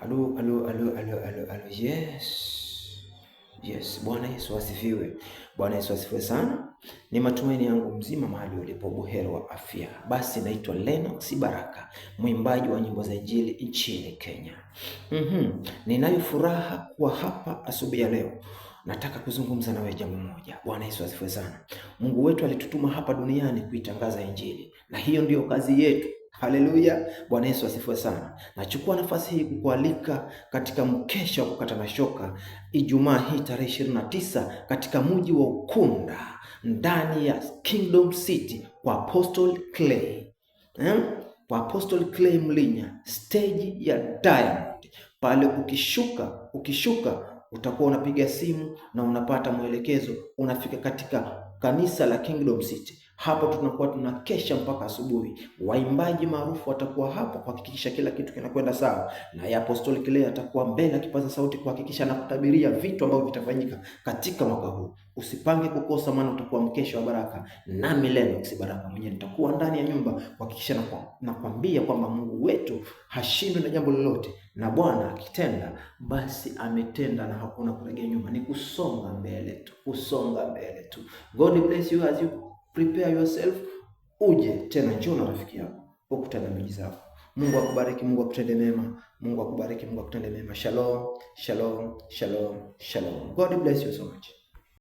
Alo, alo, alo, alo, alo, alo. Yes. Yes, Bwana Yesu asifiwe. Bwana Yesu asifiwe sana. Ni matumaini yangu mzima mahali ulipo buheri wa afya. Basi naitwa Lennox Baraka, mwimbaji wa nyimbo za Injili nchini Kenya. Ninayo furaha kuwa hapa asubuhi ya leo. Nataka kuzungumza nawe jambo moja. Bwana Yesu asifiwe sana. Mungu wetu alitutuma hapa duniani kuitangaza Injili, na hiyo ndiyo kazi yetu. Haleluya, Bwana Yesu asifiwe sana. Nachukua nafasi hii kukualika katika mkesha wa kukata na shoka Ijumaa hii tarehe 29 katika mji wa Ukunda ndani ya Kingdom City kwa Apostle Clay, eh? Kwa Apostle Clay Mlinya, stage ya Diamond pale. Ukishuka utakuwa unapiga simu na unapata mwelekezo, unafika katika kanisa la Kingdom City. Hapo tunakuwa tunakesha mpaka asubuhi. Waimbaji maarufu watakuwa hapo kuhakikisha kila kitu kinakwenda sawa, na ya Apostolic Clay atakuwa mbele akipaza sauti kuhakikisha na kutabiria vitu ambavyo vitafanyika katika mwaka huu. Usipange kukosa, maana utakuwa mkesha wa baraka. Nami Lennox Baraka mwenyewe nitakuwa ndani ya nyumba kuhakikisha nakwambia kwamba Mungu wetu hashindwi na jambo lolote, na Bwana akitenda basi ametenda na hakuna kuregea nyuma, ni kusonga mbele tu, kusonga mbele tu. God bless you as you prepare yourself. Uje tena, njoo na rafiki yako ukutane miujiza yako. Mungu akubariki, Mungu akutende mema, Mungu akubariki, Mungu akutende mema. Shalom, shalom, shalom, shalom. God bless you so much.